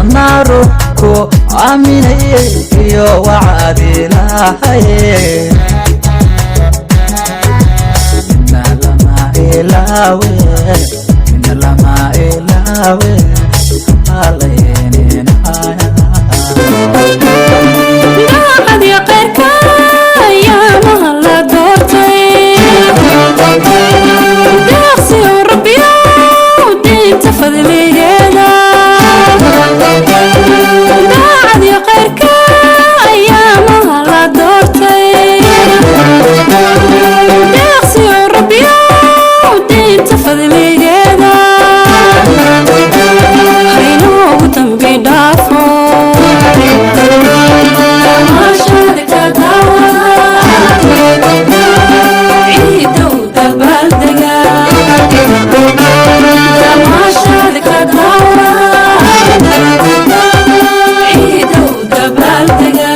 Badnaa ruux ku aaminay iyo wacadilahaye. Ina lama ilaawe, ina lama ilaawe, halayninaya. Daacadii qayrka ayaamaha la doortay, deeqsiyow Rabbiyow diinta fadligeeda. Daacadii qayrka ayaamaha la doortay, deeqsiyow Rabbiyow diinta fadligeeda. Haynoogu dambi dhaafo. Damaashaadka daawada, ciidow dabaaldega. Damaashaadka daawada, ciidow dabaaldega.